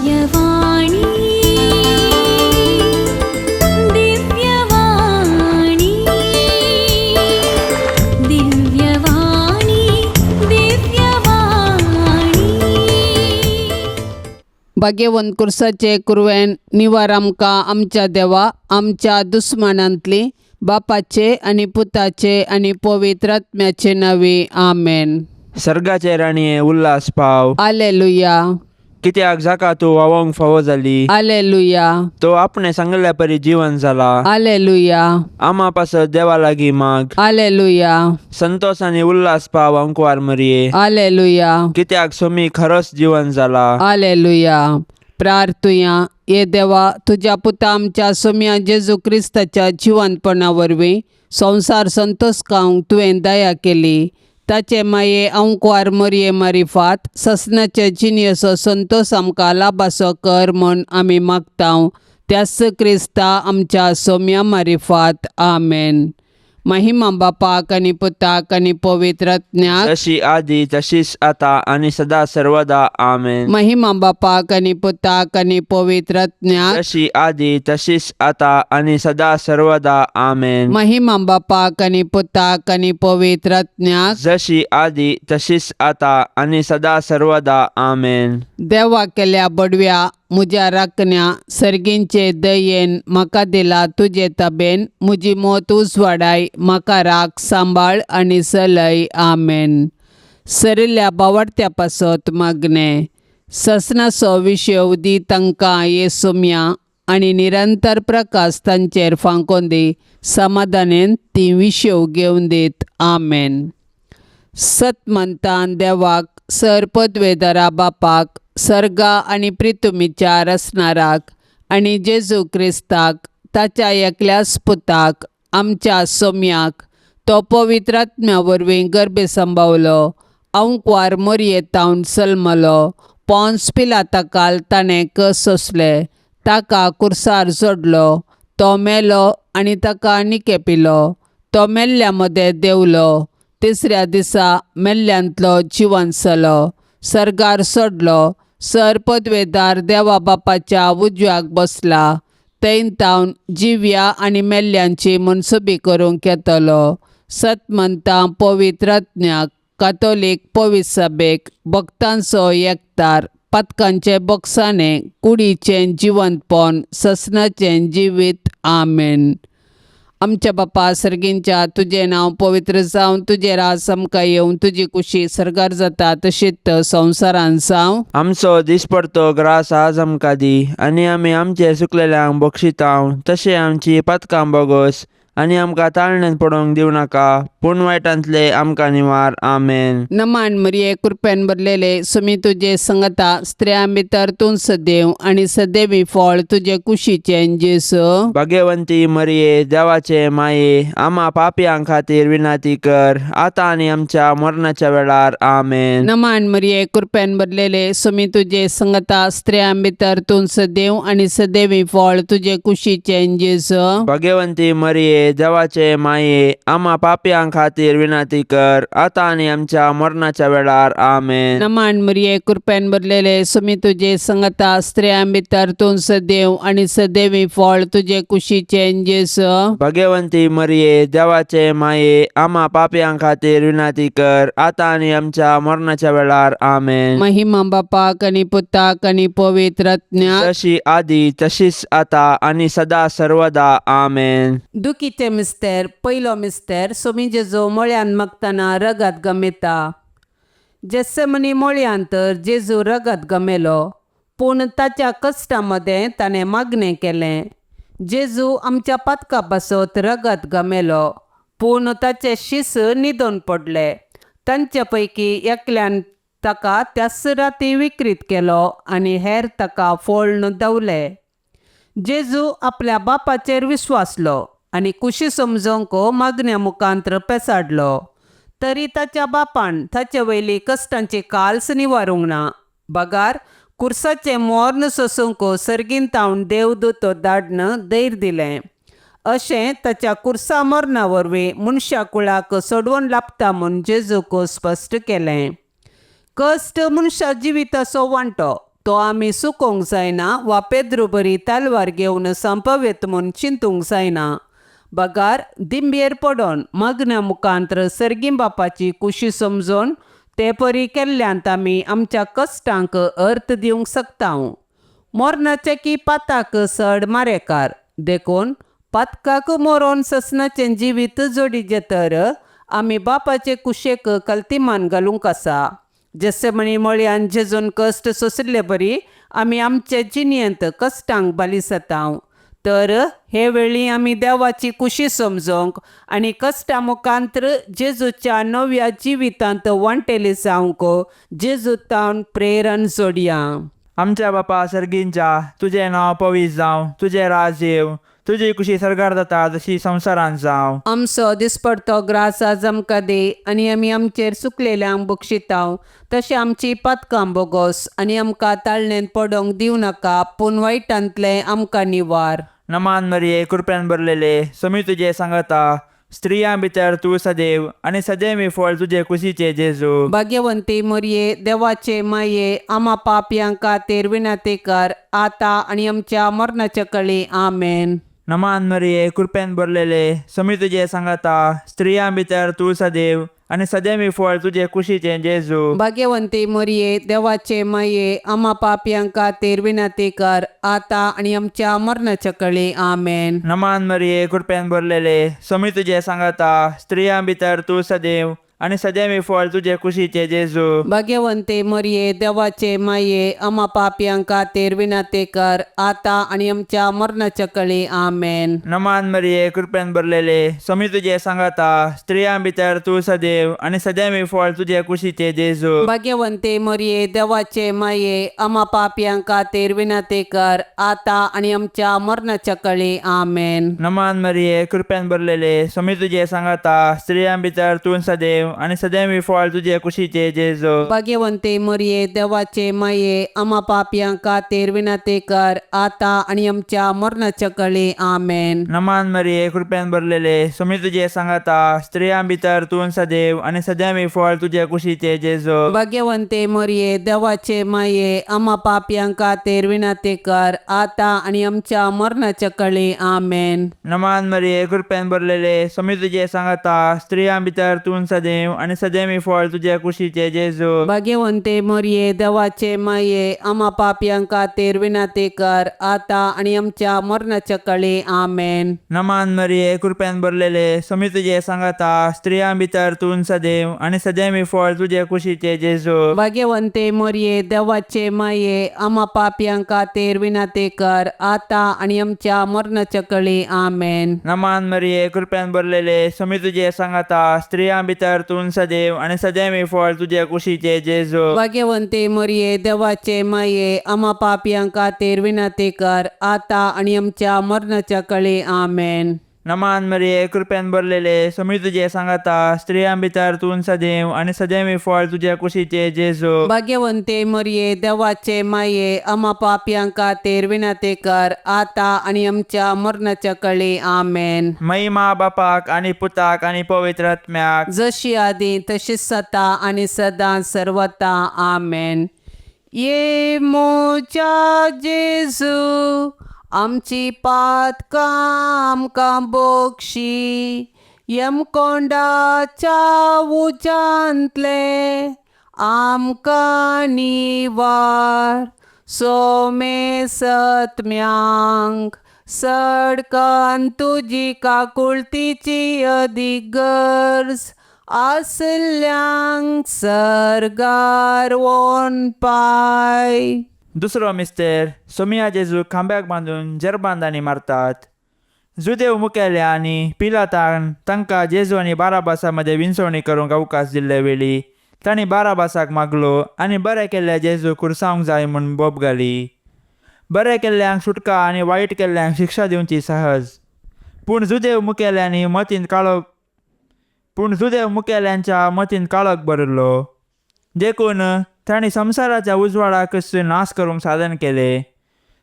दिव्यवाणी, दिव्यवाणी, दिव्यवाणी, दिव्यवाणी. भाग्यवंत कुर्साचे कुरवेन निवार आमकां आमच्या देवा आमच्या दुस्मानांतली बापाचे आनी पुताचे आनी पवित्र आत्म्याचे नांवे आमेन. सर्गाचे राणये उल्हास पाव. आलेलुया. कित्याक जाका तूं व्हांवोंक फावो जाली, आलेलुया. तो आपणे सांगल्या परी जीवन जाला. आलेलुया. आमा पासत देवा लागीं माग. आलेलुया. संतोष आनी उल्हास पाव अंकुवार मरये. आलेलुया. कित्याक सोमी खरोच जीवन जाला. आलेलुया. प्रार्थुया. ये देवा, तुज्या पुता आमच्या सोम्या जेजू क्रिस्ताच्या जिवंतपणा वरवीं संवसार संतोष खावंक तुवें दया केली. ताचे माये अंकवार मरये मारिफात ससनाचे जिणेचो संतोष आमकां लाभासो कर म्हूण आमी मागता, त्याच क्रिस्ता आमच्या सोम्या मारिफात. आमेन. महिमा बापाक आनी पुताक आनी पवित्र आत्म्याक. जशी आदी तशीच आता आणि सदा सर्वदा. आमेन. महिमा बापाक आनी पुताक आनी पवित्र आत्म्याक. जशी आदी तशीच आता आणि सदा सर्वदा. आमेन. महिमा बापाक आनी पुताक आनी पवित्र आत्म्याक. जशी आदी तशीच आता आणि सदा सर्वदा. आमेन. देवा केल्या बडव्या म्हज्या राखण्या, सर्गींचे दयेन म्हाका दिला तुजे तबेन म्हजी मोत उजवाडाय, म्हाका राख, सांबाळ आनी चलय. आमेन. सरिल्ल्या बावडत्या पासत मागणें. ससनाचो विशय दी तांकां ये सोम्या आनी निरंतर प्रकाश तांचेर फांकोन दी, समाधानेन ती विशेव घेवन दीत. आमेन. सतमंतान देवाक, सर पदवेदारा बापाक, सर्गा आनी प्रितुमीच्या रसणाराक आनी जेजू क्रिस्ताक ताच्या एकल्याच पुताक आमच्या सोम्याक, तो पवित्र आत्म्या वरवीं गर्भे संभावलो, अंकवार मोरये तावन सल्मलो, पोन्स पिलाता काल ताणें कस सोंसले, ताका कुर्सार जोडलो, तो मेलो आनी ताका निकेपिलो, तो मेल्ल्या मदें देंवलो, तिसऱ्या दिसा मेल्ल्यांतलो जिवन जालो, सर्गार सोडलो, सर पदवेदार देवा बापाच्या उजव्याक बसला, थंय तावन जिव्या आनी मेल्ल्यांची मनसुबी करूंक येतलो. सतमंतां पवित्र आत्म्याक, कातोलीक पवित्र सभेक, भक्तांचो एकतार, पातकांचे बोगसाणे, कुडीचें जिवंतपण, ससनाचें जिवीत. आमेन. आमच्या बापा सर्गींच्या, तुजें नांव पवित्र जावं, तुजें राज आमकां येवं, तुजी कुशी सर्गार जाता तशीच संवसारान जावं. आमचो दिसपडतो ग्रास आज आमकां दी आनी आमी आमचे चुकलेल्यांक बक्षितांव तशें आमची पातकां बोगोस आनी आमकां ताळण्यान पडोवंक दिवं नाका, पूण वायटांतले आमकां निवार. आमेन. नमान मरिये, कृपेन भरलेले, सुमी तुजे संगता, स्त्रियां भितर तूं सदैव आनी सदैवी फळ तुजे कुशीचें जेजू. भाग्यवंती मरिये, देवाचे माये, आमा पापयां खातीर विनंती कर, आतां आनी आमच्या मरणाच्या वेळार. आमेन. नमान मरिये, कृपेन भरलेले, सुमी तुजे संगता, स्त्रियां भितर तूं सदैव आनी सदैवी फळ तुजे कुशीचें जेजू. भाग्यवंती मरिये, देवाचे माये, आमा पापयां खातीर विनंती कर, आतां आनी आमच्या मरणाच्या वेळार. आमेन. नमान मरिये, कृपेन भरलेले, सुमी तुजे संगता, स्त्रियां भितर तूं सदैव आनी सदैवी फळ तुजे कुशीचें जेजू. भाग्यवंती मरिये, देवाचे माये, आमा पापयां खातीर विनंती कर, आतां आनी आमच्या मरणाच्या वेळार. आमेन. महिमा बापाक आनी पुताक आनी पवित्र आत्म्याक. जशी आदी तशीच आता आनी सदा सर्वदा. आमेन. दुखीचे मिस्तेर. पयलो मिस्तेर. सोमी जेजू मळ्यान मागतना रगत गमेता. जेस्समनी मळयान तर जेजू रगत गमेलो, पूण ताच्या कश्टा मदें ताणें मागणें केलें. जेजू आमच्या पातका पासत रगत गमेलो, पूण ताचे शीस न्हिदून पडले. तांचे पैकी एकल्यान ताका त्याच राती विक्रीत केलो आनी हेर ताका फोळ्ण दवले. जेजू आपल्या बापाचेर विस्वासलो आनी कुशी समजोवंक मागण्या मुखांत्र पेसाडलो, तरी ताच्या बापान ताचे वयली कश्टांची काल्स निवारूंक ना. बगार कुर्साचें मोर्न सोसूंक सर्गीन तावन देवदूत धाडन धैर्य दिलें. अशें ताच्या कुर्सा मरणा वरवीं मनशा कुळाक सोडवून लाबता म्हूण जेजूक स्पश्ट केलें. कश्ट मनशा जिविताचो वांटो. तो आमी चुकोवंक जायना वा पेद्रू बरी तलवार घेवन संपवेत म्हूण चिंतूंक जायना. बगार दिंबेर पडोन मग्न मुखांत्र सर्गीं बापाची खुशी समजून ते परी केल्ल्यांत आमी आमच्या कश्टांक अर्थ दिवंक शकता. मरणाचे की पाताक चड मारेकार देखून पातकाक मरोन ससनाचें जिवीत जोडिचें तर आमी बापाचे कुशेक कल्तिमान घालूंक आसा. जेसेमणी मळयान जेजून कश्ट सोंशिल्ले बरी आमी आमचे जिणेंत कश्टांक बालिसता. तर हे वेळी आमी देवाची खुशी समजूंक आनी कश्टां मुखांत्र जेजूच्या नव्या जिवितांत वांटेली जावंक जेजूतावन प्रेरण जोडया. आमच्या बापा सर्गींच्या, तुजें नांव पवित्र जावं, तुजें राज येवं, तुजी खुशी सर्गार जाता तशी संवसारांत जावं. आमचो दिसपडतो ग्रास आज आमकां दी आनी आमी आमचेर चुकलेल्यांक बक्षितांव तशें आमची पातकां बोगोस आनी आमकां ताळणेंत पडोवंक दिवं नाका पूण वायटांतलें आमकां निवार. नमान मरिये, कृपेन भरलेले, समी तुजे सांगता, स्त्रियां भितर तूं सदैव आनी सदैव फळ तुजे कुशीचे जेजू. भाग्यवंती मरिये, देवाचे माये, आमा पापयां खातीर विनंती कर आतां आनी आमच्या मरणाच्या कळी. आमेन. नमान मरिये, कृपेन भरलेले, समी तुजे सांगता, स्त्रियां भितर तूं सदैव आनी सदैव फळ तुजे कुशीचे जेजू. भाग्यवंती मरिये, देवाचे माये, आमा पापयां खातीर विनंती कर आतां आनी आमच्या मरणाच्या कळी. आमेन. नमान मरिये, कृपेन भरलेले, समी तुजे सांगता, स्त्रियां भितर तूं सदैव आनी सदैव फळ तुजे कुशीचे जेजू. भाग्यवंती मरिये, देवाचे माये, आमा पापयां खातीर विनंती कर आतां आनी आमच्या मरणाच्या कळी. आमेन. नमान मरिये, कृपेन भरलेले, समी तुजे सांगता, स्त्रियां भितर तूं सदैव आनी सदैव फळ तुजे कुशीचे जेजू. भाग्यवंती मरिये, देवाचे माये, आमा पापयां खातीर विनंती कर आतां आनी आमच्या मरणाच्या कळी. आमेन. नमान मरिये, कृपेन भरलेले, समी तुजे सांगता, स्त्रियां भितर तूं सदैव आनी सदैव फळ तुजे कुशीचे जेजू. भाग्यवंती मरिये, देवाचे माये, आमा पापयां खातीर विनंती कर आतां आनी आमच्या मरणाच्या कळी. आमेन. नमान मरिये, कृपेन भरलेले, समी तुजे सांगता, स्त्रियां भितर तूं सदैव आनी सदैव फळ तुजे कुशीचे जेजू. भाग्यवंती मरिये, देवाचे माये, आमा पापयां खातीर विनंती कर आतां आनी आमच्या मरणाच्या कळी. आमेन. नमान मरिये, कृपेन भरलेले, समी तुजे सांगता, स्त्रियां भितर तूं सदैव आनी सदैव फळ तुजे कुशीचे जेजू. भाग्यवंती मरिये, देवाचे माये, आमा पापयां खातीर विनंती कर आतां आनी आमच्या मरणाच्या कळी. आमेन. नमान मरिये, कृपेन भरलेले, समी तुजे सांगता, स्त्रियां भितर तूं सदैव आनी सदैव फळ तुजे कुशीचे जेजू. भाग्यवंती मरिये, देवाचे माये, आमा पापयां खातीर विनंती कर आतां आनी आमच्या मरणाच्या कळी. आमेन. नमान मरिये, कृपेन भरलेले, समी तुजे सांगता, स्त्रियां भितर तूं सदैव आनी सदैव फळ तुजे कुशीचे जेजू. भाग्यवंती मरिये, देवाचे माये, आमा पापयां खातीर विनंती कर आतां आनी आमच्या मरणाच्या कळी. आमेन. नमान मरिये, कृपेन भरलेले, समी तुजे सांगता, स्त्रियां भितर तूं सदैव आनी सदैव फळ तुजे कुशीचे जेजू. भाग्यवंती मरिये, देवाचे माये, आमा पापयां खातीर विनंती कर आतां आनी आमच्या मरणाच्या कळी. आमेन. महिमा बापाक आनी पुताक आनी पवित्र आत्म्याक, जशी आदी तशीच सता आनी सदां सर्वता. आमेन. ये मोच्या जेजू, आमची पातकां आमकां बक्षी, यमकोंडाच्या उज्यांतले आमकां निवार, सोमे सत्म्यांक सडकान तुजी काकुळतीची अदीक गरज आसल्यांक सर्गार वोन पाय. दुसरो मिस्तेर, सोमिया जेजूक खांब्याक बांदून जेरबांदांनी मारतात. जुदेव मुखेले आनी पिलातान तांकां जेजू आनी बाराबासा मदें विंचवणी करूंक अवकाश दिल्ले वेळी तांणी बाराबासाक मागलो आनी बरें केल्ल्या जेजूक खुर्सावंक जाय म्हूण बोब घाली. बरें केल्ल्यांक सुटका आनी वायट केल्ल्यांक शिक्षा दिवची सहज. पूण जुदेव मुखेल्यांनी मतींत काळोख पूण जुदेव मुखेल्यांच्या मतींत काळोख भरिल्लो देखून तांणी संवसाराच्या उजवाडाकच नाश करूंक साधन केलें.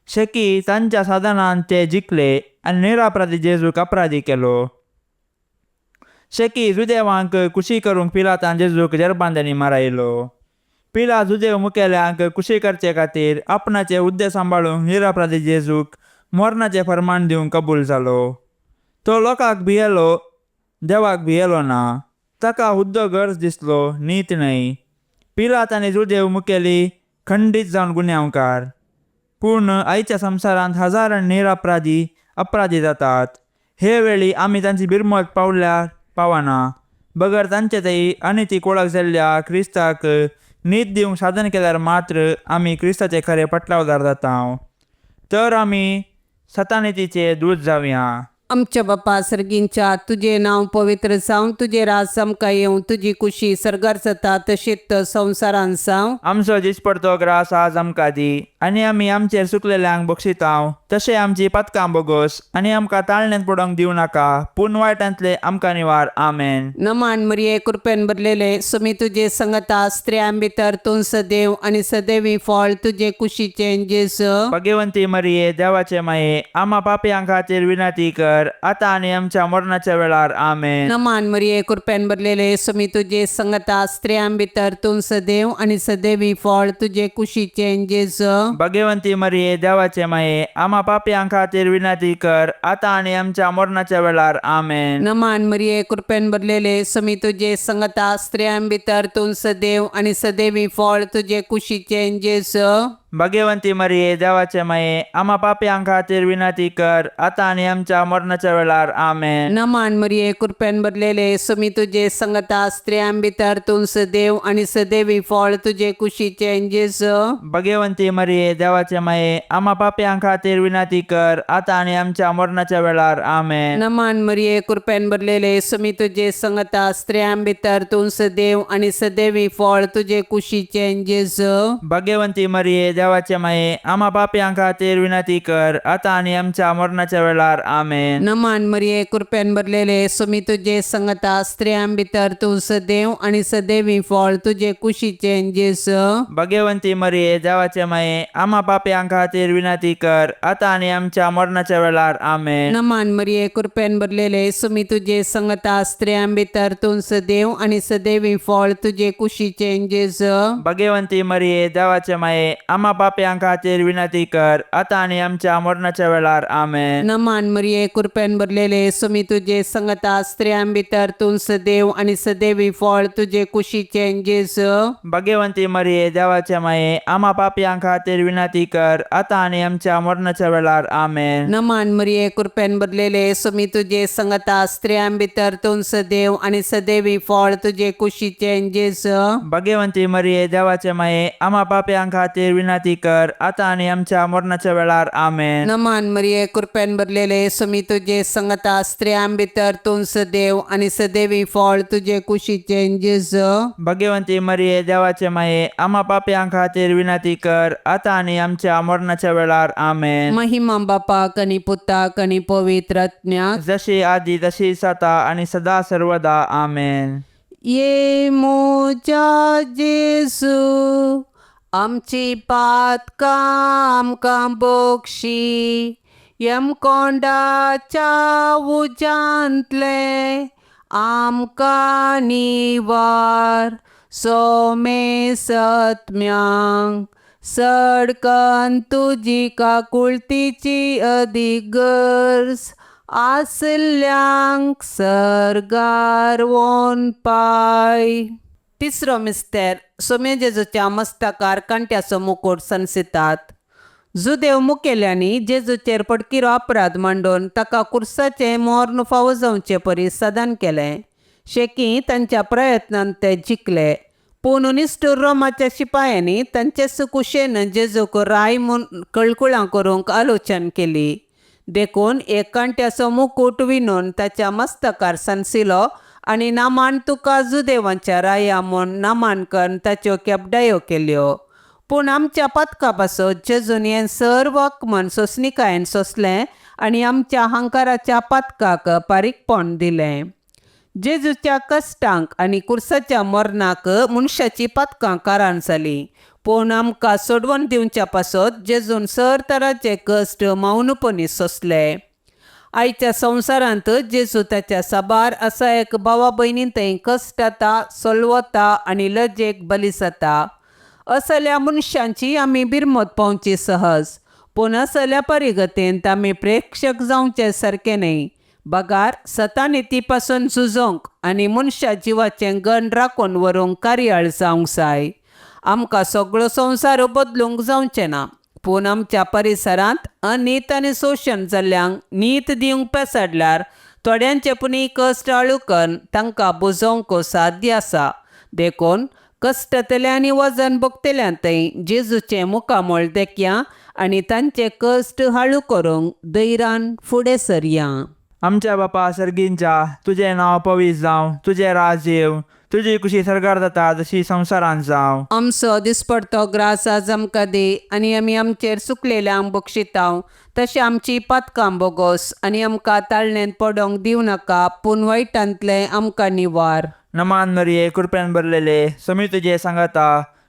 शेकी तांच्या साधनान ते जिखले आनी निरापराधी जेजूक अपराधी केलो. शेकी जुदेवांक खुशी करूंक पिलातान जेजूक जेरबांदांनी मारायलो. पिला जुदेव मुखेल्यांक खुशी करचे खातीर आपणाचे हुद्दे सांबाळूंक निरापराधी जेजूक मरणाचें फर्मान दिवंक कबूल जालो. तो लोकांक भियेलो, देवाक भियेलो ना. ताका हुद्दो गरज दिसलो, नीत न्हय. पिलात आनी जुदेव मुखेली खंडीत जावन गुन्यांवकार. पूण आयच्या संवसारांत हजारांनी निरापराधी अपराधी जातात. हे वेळी आमी तांची बिरमत पावल्यार पावना बगर तांचे थंय अनितीक वळख जाल्ल्या क्रिस्ताक नीत दिवंक साधन केल्यार मात्र आमी क्रिस्ताचे खरे पटलावदार जाता. तर आमी सतानितीचे दूत जावया. आमच्या बापा सर्गींच्या, तुजें नांव पवित्र जावं, तुजें राज आमकां येवं, तुजी कुशी सर्गार जाता तशीच संवसारान जावं. आमचो दिसपडतो ग्रास आज आमकां दी आनी आमी आमचेर सुकलेल्यांक बक्षितांव तशें आमची पातकां बोगोस आनी आमकां ताळण्यांत पडोवंक दिवं नाका, पूण वायटांतले आमकां निवार. आमेन. नमान मरिये, कृपेन भरलेले, सुमी तुजे संगता, स्त्रियां भितर तूं सदैव आनी सदैवी फळ तुजे कुशीचें जेजू. भगवंती मरिये, देवाचे माये, आमा पापयां खातीर विनंती कर आतां आनी आमच्या मरणाच्या वेळार. आमेन. नमान मरिये, कृपेन भरलेले, सुमी तुजे संगता, स्त्रियां भितर तूं सदैव आनी सदैवी फळ तुजे कुशीचें जेजू. भगवंती मरिये, देवाचे माये, आमा पापयां खातीर विनंती कर आतां आनी आमच्या मरणाच्या वेळार. आमेन. नमान मरिये, कृपेन भरलेले, सुमी तुजे संगता, स्त्रियां भितर तूं सदैव आनी सदैवी फळ तुजे कुशीचें जेजू. भगवंती मरिये, देवाचे माये, आमा पापयां खातीर विनंती कर आतां आनी आमच्या मरणाच्या वेळार. आमेन. नमान मरिये, कृपेन भरलेले, सुमी तुजे संगता, स्त्रियां भितर तूं सदैव आनी सदैवी फळ तुजे कुशीचें जेजू. भगवंती मरिये, देवाचे माये, आमा पापयां खातीर विनंती कर आतां आनी आमच्या मरणाच्या वेळार. आमेन. नमान मरिये, कृपेन भरलेले, सुमी तुजे संगता, स्त्रियां भितर तूं सदैव आनी सदैवी फळ तुजे कुशीचें जेजू. भगवंती मरिये, देवाचे माये, आमा पापयां खातीर विनंती कर आतां आनी आमच्या मरणाच्या वेळार. आमेन. नमान मरिये, कृपेन भरलेले, सुमी तुजे संगता, स्त्रियां भितर तूं सदैव आनी सदैवी फळ तुजे कुशीचें जेजू. भगवंती मरिये, देवाचे माये, आमा पापयां खातीर विनंती कर आतां आनी आमच्या मरणाच्या वेळार. आमेन. नमान मरिये, कृपेन भरलेले, सुमी तुजे संगता, स्त्रियां भितर तूं सदैव आनी सदैवी फळ तुजे कुशीचें जेजू. भगवंती मरिये, देवाचे माये, आमा पापयां खातीर विनंती कर आतां आनी आमच्या मरणाच्या वेळार. आमेन. नमान मरिये, कृपेन भरलेले, सुमी तुजे संगता, स्त्रियां भितर तूं सदैव आनी सदैवी फळ तुजे कुशीचें जेजू. भगवंती मरिये, देवाचे माये, आमा पापयां खातीर विनंती कर आतां आनी आमच्या मरणाच्या वेळार. आमेन. नमान मरिये, कृपेन भरलेले, सुमी तुजे संगता, स्त्रियां भितर तूं सदैव आनी सदैवी फळ तुजे कुशीचें जेजू. भगवंती मरिये, देवाचे माये, आमा पापयां खातीर विनंती कर आतां आनी आमच्या मरणाच्या वेळार. आमेन. नमान मरिये, कृपेन भरलेले, सुमी तुजे संगता, स्त्रियां भितर तूं सदैव आनी सदैवी फळ तुजे कुशीचें जेजू. भगवंती मरिये, देवाचे माये, आमा पापयां खातीर विनंती कर आतां आनी आमच्या मरणाच्या वेळार. आमेन. महिमा बापाक आनी पुताक आनी पवित्र आत्म्याक, जशी आदी तशी आतां आनी सदा सर्वदा. आमेन. ये म्हज्या जेजू, आमची पातकां आमकां बक्षी, यमकोंडाच्या उज्यांतलें आमकां निवार, सोमे सत्म्यांक सडकन तुजी काकुळतीची अदीक गरज आसल्यांक सर्गार वोन पाय. तिसरो मिस्तेर, सोमे जेजूच्या मस्तकार कांट्याचो मुकूट सनसितात. जुदेव मुखेल्यांनी जेजूचेर पडकिरो अपराध मांडून ताका कुर्साचें मर्ण फावो जावचे परी साधन केलें. शेकी तांच्या प्रयत्नान ते जिखले, पूण निश्ठूर रोमाच्या शिपायांनी तांचेच कुशेन जेजूक राय म्हूण कळकुळां करूंक आलोचन केली. देखून एक कांट्याचो मुकूट विणून ताच्या मस्तकार सनसिलो आनी नामान तुका जुदेवांच्या राया म्हूण नामांकन ताच्यो केपडायो केल्यो. पूण आमच्या पातका पासत जेजून हें सर्व अपमान सोंसणिकायेन सोंसलें आनी आमच्या हंकाराच्या पातकाक पारीकपण दिलें. जेजूच्या कश्टांक आनी कुर्साच्या मरणाक मनशाची पातकां कारण जालीं, पूण आमकां सोडवण दिवच्या पासत जेजून सर तराचे कश्ट मौनपणी सोंसले. आयच्या संवसारांत जेजू ताच्या साबार असा एक भावा भयणीं थंय कश्ट जाता, सोलवता आनी लजेक बली जाता. असल्या मनशांची आमी बिरमत पावची सहज, पूण असल्या परिगतेंत आमी प्रेक्षक जावचे सारकें न्हय, बगार सतानिती पासून झुजोंक आनी मनशा जिवाचें गण राखून व्हरूंक कार्याळ जावंक जाय. आमकां सगळो संवसार बदलूंक जावचें ना, पूण आमच्या परिसरांत अनीत आनी शोशण जाल्ल्यांक नीत दिवंक पेसाडल्यार थोड्यांचे पुणी कश्ट हाळू करून तांकां बुजोवंक साध्य आसा. देखून कश्टतले आनी वजन भोगतल्यां थंय जेजूचें मुखामळ देखया आनी तांचे कश्ट हाळू करूंक धैर्यान फुडें सरया. आमच्या बापा सर्गींच्या, तुजें नांव पवीत जावं, तुजें राज येवं, तुजी कुशी सर्गार जाता तशी संवसारांत जावं. आमचो दिसपडतो ग्रास आज आमकां दी आनी आमी आमचेर चुकलेल्यांक बक्षितांव तशें आमची पातकां बोगोस आनी आमकां ताळणेंत पडोंक दिवं नाका, पूण वायटांतलें आमकां निवार. नमान मरिये, कृपेन भरलेले, समी तुजे सांगाता,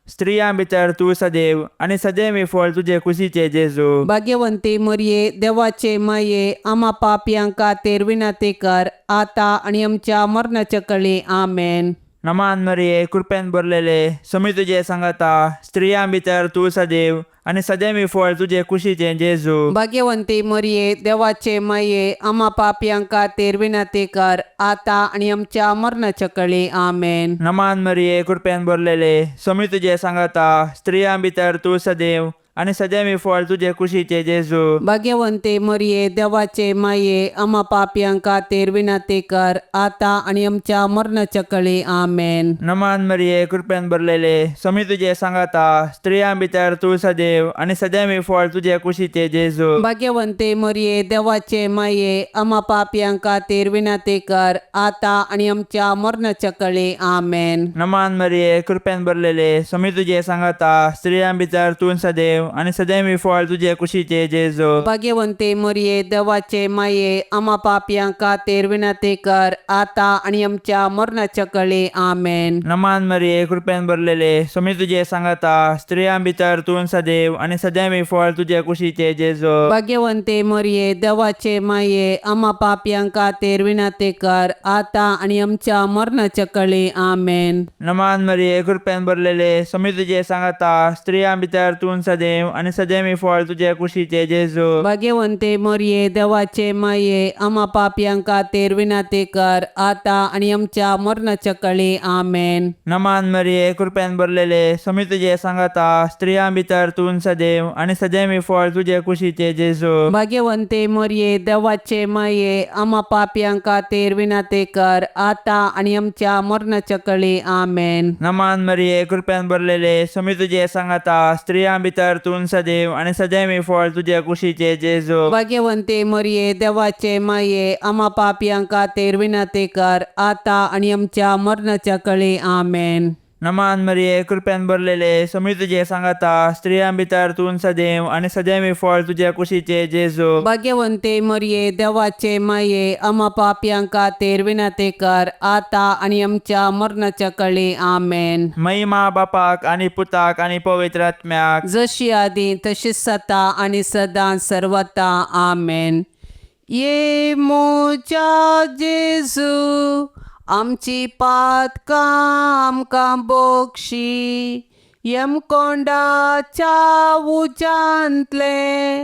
स्त्रियां भितर तूं सदैव आनी सदैव फळ तुजे कुशीचे जेजू. भाग्यवंती मरिये, देवाचे माये, आमा पापयां खातीर विनंती कर आतां आनी आमच्या मरणाच्या कळी. आमेन. नमान मरिये, कृपेन भरलेले, समी तुजे सांगाता, स्त्रियां भितर तूं सदैव आनी सदैव फळ तुजे कुशीचे जेजू. भाग्यवंती मरिये, देवाचे माये, आमा पापयां खातीर विनंती कर आतां आनी आमच्या मरणाच्या कळी. आमेन. नमान मरिये, कृपेन भरलेले, समी तुजे सांगाता, स्त्रियां भितर तूं सदैव आनी सदैव फळ तुजे कुशीचे जेजू. भाग्यवंती मरिये, देवाचे माये, आमा पापयां खातीर विनंती कर आतां आनी आमच्या मरणाच्या कळी. आमेन. नमान मरिये, कृपेन भरलेले, समी तुजे सांगाता, स्त्रियां भितर तूं सदैव आनी सदैव फळ तुजे कुशीचे जेजू. भाग्यवंती मरिये, देवाचे माये, आमा पापयां खातीर विनंती कर आतां आनी आमच्या मरणाच्या कळी. आमेन. नमान मरिये, कृपेन भरलेले, समी तुजे सांगाता, स्त्रियां भितर तूं सदैव आनी सदैव फळ तुजे कुशीचे जेजू. भाग्यवंती मरिये, देवाचे माये, आमा पापयां खातीर विनंती कर आतां आनी आमच्या मरणाच्या कळी. आमेन. नमान मरिये, कृपेन भरलेले, समी तुजे सांगाता, स्त्रियां भितर तूं सदैव आनी सदैव फळ तुजे कुशीचे जेजू. भाग्यवंती मरिये, देवाचे माये, आमा पापयां खातीर विनंती कर आतां आनी आमच्या मरणाच्या कळी. आमेन. नमान मरिये, कृपेन भरलेले, समी तुजे सांगाता, स्त्रियां भितर तूं सदैव आनी सदैव फळ तुजे कुशीचे जेजू. भाग्यवंती मरिये, देवाचे माये, आमा पापयां खातीर विनंती कर आतां आनी आमच्या मरणाच्या कळी. आमेन. नमान मरिये, कृपेन भरलेले, समी तुजे सांगाता, स्त्रियां भितर तूं सदैव आनी सदैव फळ तुजे कुशीचे जेजू. भाग्यवंती मरिये, देवाचे माये, आमा पापयां खातीर विनंती कर आतां आनी आमच्या मरणाच्या कळी. आमेन. नमान मरिये, कृपेन भरलेले, समी तुजे सांगाता, स्त्रियां भितर तूं सदैव आनी सदैव फळ तुजे कुशीचे जेजू. भाग्यवंती मरिये, देवाचे माये, आमा पापयां खातीर विनंती कर आतां आनी आमच्या मरणाच्या कळी. आमेन. नमान मरिये, कृपेन भरलेले, समी तुजे सांगाता, स्त्रियां भितर तूं सदैव आनी सदैव फळ तुजे कुशीचे जेजू. भाग्यवंती मरिये, देवाचे माये, आमा पापयां खातीर विनंती कर आतां आनी आमच्या मरणाच्या कळी. आमेन. महिमा बापाक आनी पुताक आनी पवित्र आत्म्याक, जशी आदी तशीच सता आनी सदां सर्वता. आमेन. ये म्हज्या जेजू, आमची पातकां आमकां बोगशी, यमकोंडाच्या उज्यांतले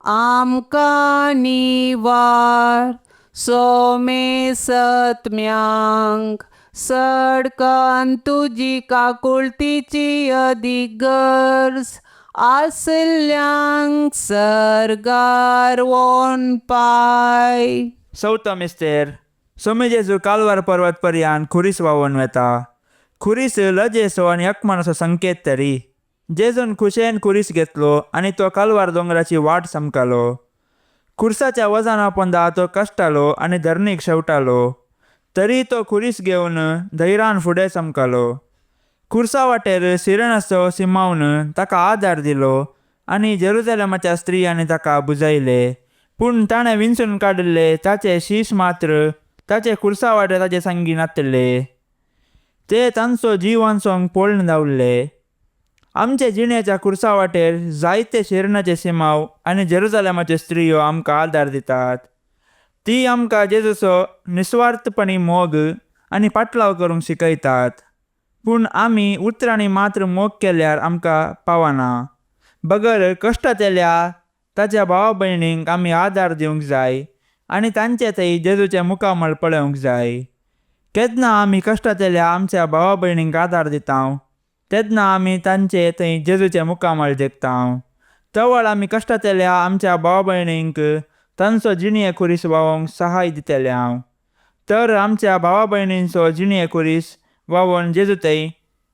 आमकां निवार, सोमे सत्म्यांक सडकन तुजी काकुळतीची अदीक गरज आसल्यांक सर्गार वोन पाय. चवथो मिस्तेर. सोमी जेजू कालवार पर्वत पर्यान खुरीस व्हांवोन वेता. खुरीस लजेचो आनी अकमानाचो संकेत तरी. जेजून खुशेन खुरीस घेतलो आनी तो कालवार दोंगराची वाट चमकालो. खुरसाच्या वजना पोंदा तो कश्टालो आनी धरणीक शेवटालो, तरी तो खुरीस घेवन धैर्यान फुडें चमकालो. खुरसा वाटेर सिरणाचो सिमावन ताका आदार दिलो आनी जेरुजलेमाच्या स्त्रियांनी ताका बुजयले, पूण ताणें विंचून काडिल्ले ताचे शीश मात्र ताचे खुरसा वाटेर ताचे संगी नातले. ते तांचो जीव वांचोवंक पळून धांवले. आमचे जिणेच्या खुरसा वाटेर जायते शिरणाचे सिमाव आनी जेरुजलेमाच्यो स्त्रियो आमकां आदार दितात. ती आमकां जेजूचो निस्वार्थपणी मोग आनी पाटलाव करूंक शिकयतात. पूण आमी उतरांनी मात्र मोग केल्यार आमकां पावना, बगर कश्टांतल्या ताच्या भावा भयणींक आमी आदार दिवंक जाय आनी तांचे थंय जेजूचें मुखामळ पळोवंक जाय. केन्ना आमी कश्टांतल्या आमच्या भावा भयणींक आदार दिता तेन्ना आमी तांचे थंय जेजूचें मुखामळ देखता. तवळ आमी कश्टांतल्या आमच्या भावा भयणींक तांचो जिणये खुरीस व्हांवोंक सहाय दितले हांव. तर आमच्या भावा भयणींचो जिणये खुरीस व्हांवोन जेजू थंय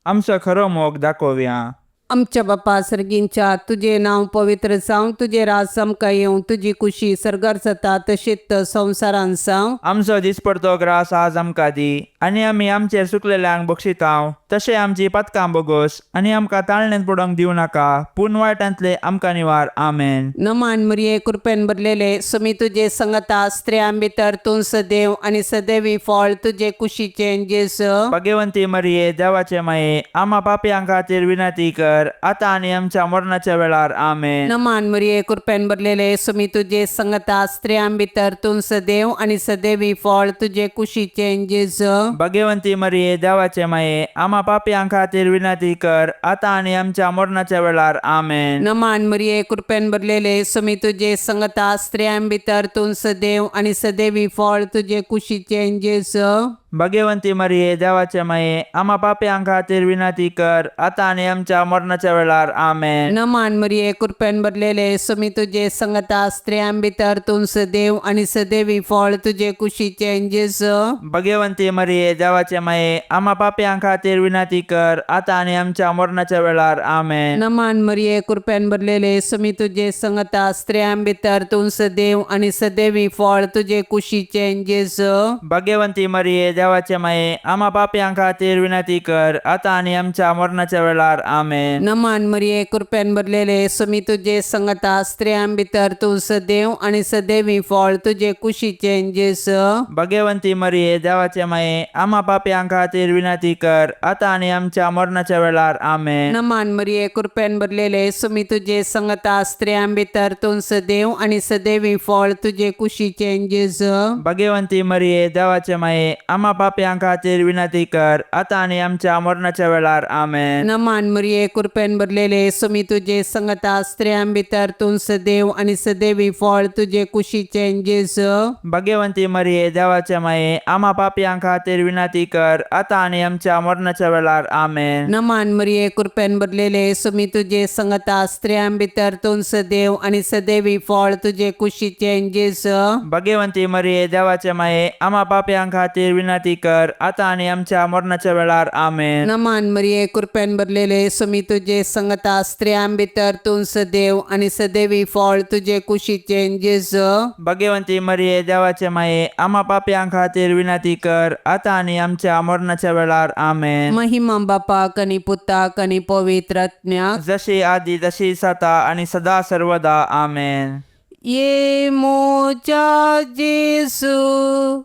आमचो खरो मोग दाखोवया. आमच्या बापा सर्गींच्या, तुजें नांव पवित्र जावं, तुजें राज आमकां येवं, तुजी कुशी सर्गार जाता तशीच संवसारान जावं. आमचो दिसपडतो ग्रास आज आमकां दी आनी आमी आमचेर सुकलेल्यांक बक्षितांव तशें आमची पातकां बोगोस आनी आमकां ताळणेंत पडोवंक दिवं नाका, पूण वायटांतले आमकां निवार. आमेन. नमान मरिये, कृपेन भरलेले, सुमी तुजे संगता, स्त्रियां भितर तूं सदैव आनी सदैवी फळ तुजे कुशीचें जेजू. भाग्यवंती मरिये, देवाचे माये, आमा पापयां खातीर विनंती कर आतां आनी आमच्या मरणाच्या वेळार. आमेन. नमान मरिये, कृपेन भरलेले, सुमी तुजे संगता, स्त्रियां भितर तूं सदैव आनी सदैवी फळ तुजे कुशीचें जेजू. भाग्यवंती मरिये, देवाचे माये, आमा पापयां खातीर विनंती कर आतां आनी आमच्या मरणाच्या वेळार. आमेन. नमान मरिये, कृपेन भरलेले, सुमी तुजे संगता, स्त्रियां भितर तूं सदैव आनी सदैवी फळ तुजे कुशीचें जेजू. भाग्यवंती मरिये, देवाचे माये, आमा पापयां खातीर विनंती कर आतां आनी आमच्या मरणाच्या वेळार. आमेन. नमान मरिये, कृपेन भरलेले, सुमी तुजे संगता, स्त्रियां भितर तूं सदैव आनी सदैवी फळ तुजे कुशीचें जेजू. भाग्यवंती मरिये, देवाचे माये, आमा पापयां खातीर विनंती कर आतां आनी आमच्या मरणाच्या वेळार. आमेन. नमान मरिये, कृपेन भरलेले, सुमी तुजे संगता, स्त्रियां भितर तूं सदैव आनी सदैवी फळ तुजे कुशीचें जेजू. भाग्यवंती मरिये, देवाचे माये, आमा पापयां खातीर विनंती कर आतां आनी आमच्या मरणाच्या वेळार. आमेन. नमान मरिये, कृपेन भरलेले, सुमी तुजे संगता, स्त्रियां भितर तूं सदैव आनी सदैवी फळ तुजे कुशीचें जेजू. भाग्यवंती मरिये, देवाचे माये, आमा पापयां खातीर विनंती कर आतां आनी आमच्या मरणाच्या वेळार. आमेन. नमान मरिये, कृपेन भरलेले, सुमी तुजे संगता, स्त्रियां भितर तूं सदैव आनी सदैवी फळ तुजे कुशीचें जेजू. भाग्यवंती मरिये, देवाचे माये, आमा पापयां खातीर विनंती कर आतां आनी आमच्या मरणाच्या वेळार. आमेन. नमान मरिये, कृपेन भरलेले, सुमी तुजे संगता, स्त्रियां भितर तूं सदैव आनी सदैवी फळ तुजे कुशीचें जेजू. भाग्यवंती मरिये, देवाचे माये, आमा पापयां खातीर विनंती कर आतां आनी आमच्या मरणाच्या वेळार. आमेन. नमान मरिये, कृपेन भरलेले, सुमी तुजे संगता, स्त्रियां भितर तूं सदैव आनी सदैवी फळ तुजे कुशीचें जेजू. भाग्यवंती मरिये, देवाचे माये, आमा पापयां खातीर विनंती कर आतां आनी आमच्या मरणाच्या वेळार. आमेन. नमान मरिये, कृपेन भरलेले, सुमी तुजे संगता, स्त्रियां भितर तूं सदैव आनी सदैवी फळ तुजे कुशीचें जेजू. भाग्यवंती मरिये, देवाचे माये, आमा पापयां खातीर विनंती कर आतां आनी आमच्या मरणाच्या वेळार. आमेन. महिमा बापाक आनी पुताक आनी पवित्र आत्म्याक, जशी आदी तशी सता आनी सदा सर्वदा. आमेन. ये मोजा जेजू,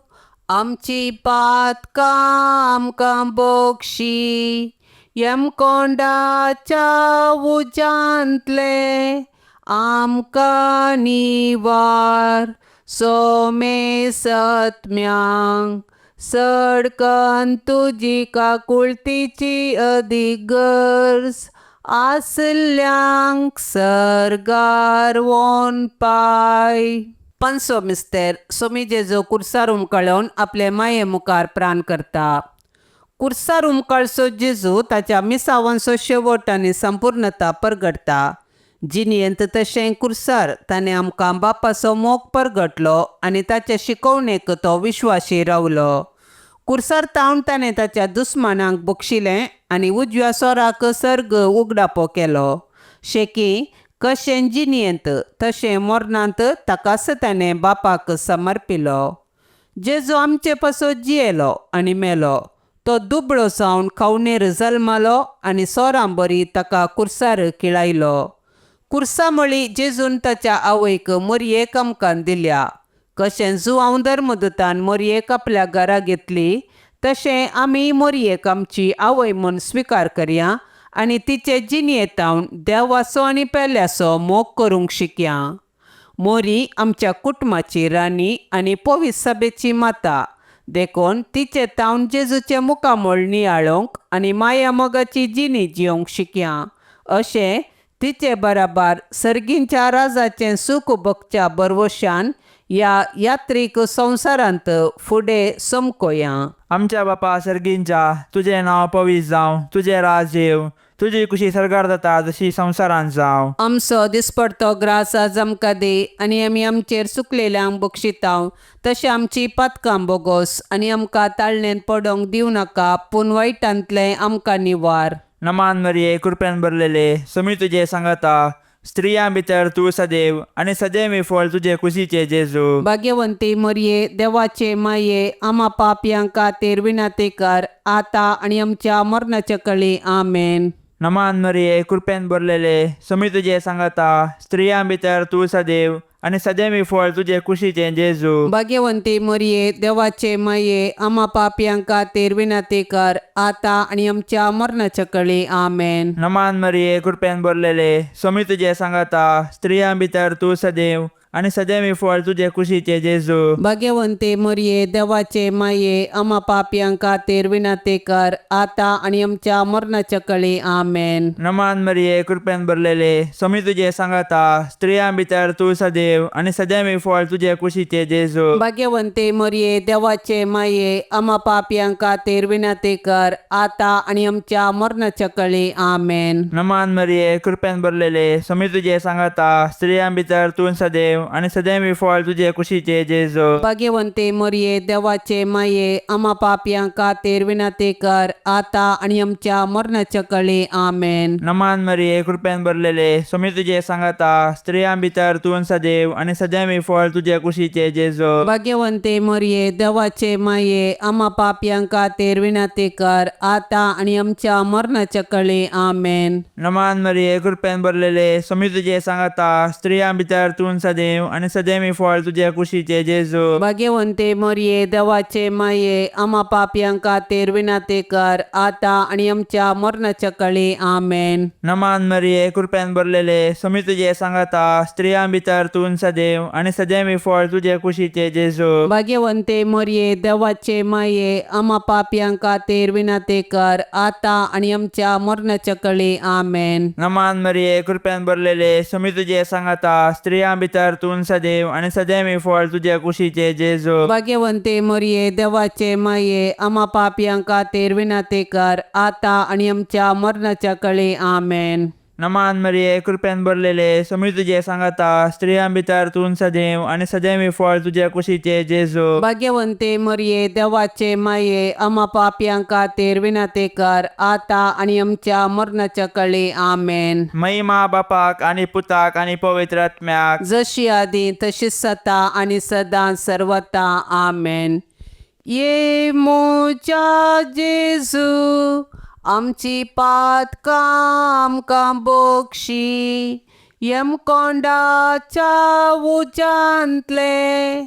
आमची पातकां आमकां बक्षी, यमकोंडाच्या उज्यांतले आमकां निवार, सोमे सत्म्यांक सडकन तुजी काकुळतीची अदीक गरज आसल्यांक सर्गार वोन पाय. पांचवो मिस्तेर, सोमी जेजू कुर्सार उमकळोवन आपले माये मुखार प्राण करता. कुर्सार उमकळचो जेजू ताच्या मिसावांचो शेवट आनी संपूर्णता परगटता. जिणेंत तशें कुर्सार ताणें आमकां बापाचो मोग परगटलो आनी ताचे शिकवणेक तो विश्वाशी रावलो. कुर्सार तावन ताणें ताच्या दुस्मानांक बक्षिलें आनी उजव्या सोराक सर्ग उगडापो केलो. शेकी कशें जिणेंत तशें मरणांत ताकाच ताणें बापाक समर्पिलो. जेजू आमचे पासत जियेलो आनी मेलो. तो दुबळो जावन खावणेर जल्मालो आनी सोरां बरी ताका कुर्सार किळायलो. कुर्सा मळी जेजून ताच्या आवयक मोरयेक आमकां दिल्या. कशें जुवांव धर्मदूतान मोरयेक आपल्या घरा घेतली तशें आमी मोरयेक आमची आवय म्हूण स्विकार करया आनी तिचे जिणेंत देवाचो आनी पेल्याचो मोग करूंक शिकया. मोरी आमच्या कुटुंबाची राणी आनी पवित्र सभेची माता. देखून तिचे तावन जेजूचें मुखामळ नियाळोंक आनी माया मोगाची जिणी जियोंक शिकया. अशें तिचे बराबर सर्गींच्या राजाचें सूख भोगच्या बरवशान ह्या यात्रीक संवसारांत फुडें समकोया. आमच्या बापा सर्गींच्या, तुजें नांव पवित्र जावं, तुजें राज येवं, तुजी कुशी सर्गार जाता जशी संवसारांत जावं. आमचो दिसपडतो ग्रास आज आमकां दी आनी आमी आमचेर चुकलेल्यांक बक्षितांव तशें आमची पातकां बोगोस आनी आमकां ताळणेंत पडोंक दिवं नाका पूण वायटांतलें आमकां निवार. नमान मरिये, कृपेन भरलेले, समी तुजे सांगता, स्त्रियां भितर तूं सदैव आनी सदैव फळ तुजे कुशीचे जेजू. भाग्यवंती मरये, देवाचे माये, आमा पापयां खातीर विनंती कर आतां आनी आमच्या मरणाच्या कळी. आमेन. नमान मरिये, कृपेन भरलेले, समी तुजे सांगता, स्त्रियां भितर तूं सदैव आनी सदैव फळ तुजे कुशीचे जेजू. भाग्यवंती मरये, देवाचे माये, आमा पापयां खातीर विनंती कर आतां आनी आमच्या मरणाच्या कळी. आमेन. नमान मरिये, कृपेन भरलेले, समी तुजे सांगता, स्त्रियां भितर तूं सदैव आनी सदैव फळ तुजे कुशीचे जेजू. भाग्यवंती मरये, देवाचे माये, आमा पापयां खातीर विनंती कर आतां आनी आमच्या मरणाच्या कळी. आमेन. नमान मरिये, कृपेन भरलेले, समी तुजे सांगता, स्त्रियां भितर तूं सदैव आनी सदैव फळ तुजे कुशीचे जेजू. भाग्यवंती मरये, देवाचे माये, आमा पापयां खातीर विनंती कर आतां आनी आमच्या मरणाच्या कळी. आमेन. नमान मरिये, कृपेन भरलेले, समी तुजे सांगता, स्त्रियां भितर तूं सदैव आनी सदैव फळ तुजे कुशीचे जेजू. भाग्यवंती मरये, देवाचे माये, आमा पापयां खातीर विनंती कर आतां आनी आमच्या मरणाच्या कळी. आमेन. नमान मरिये, कृपेन भरलेले, समी तुजे सांगता, स्त्रियां भितर तूं सदैव आनी सदैव फळ तुजे कुशीचे जेजू. भाग्यवंती मरये, देवाचे माये, आमा पापयां खातीर विनंती कर आतां आनी आमच्या मरणाच्या कळी. आमेन. नमान मरिये, कृपेन भरलेले, समी तुजे सांगता, स्त्रियां भितर तूं सदैव आनी सदैव फळ तुजे कुशीचे जेजू. भाग्यवंती मरये, देवाचे माये, आमा पापयां खातीर विनंती कर आतां आनी आमच्या मरणाच्या कळी. आमेन. नमान मरिये, कृपेन भरलेले, समी तुजे सांगता, स्त्रियां भितर तूं सदैव आनी सदैव फळ तुजे कुशीचे जेजू. भाग्यवंती मरये, देवाचे माये, आमा पापयां खातीर विनंती कर आतां आनी आमच्या मरणाच्या कळी. आमेन. नमान मरिये, कृपेन भरलेले, समी तुजे सांगता, स्त्रियां भितर तूं सदैव आनी सदैव फळ तुजे कुशीचे जेजू. भाग्यवंती मरये, देवाचे माये, आमा पापयां खातीर विनंती कर आतां आनी आमच्या मरणाच्या कळी. आमेन. नमान मरिये, कृपेन भरलेले, समी तुजे सांगता, स्त्रियां भितर तूं सदैव आनी सदैव फळ तुजे कुशीचे जेजू. भाग्यवंती मरये, देवाचे माये, आमा पापयां खातीर विनंती कर आतां आनी आमच्या मरणाच्या कळी. आमेन. महिमा बापाक आनी पुताक आनी पवित्र आत्म्याक, जशी आदी तशी सता आनी सदां सर्वता. आमेन. ये म्हज्या जेजू, आमची पातकां आमकां बक्षी, यमकोंडाच्या उज्यांतले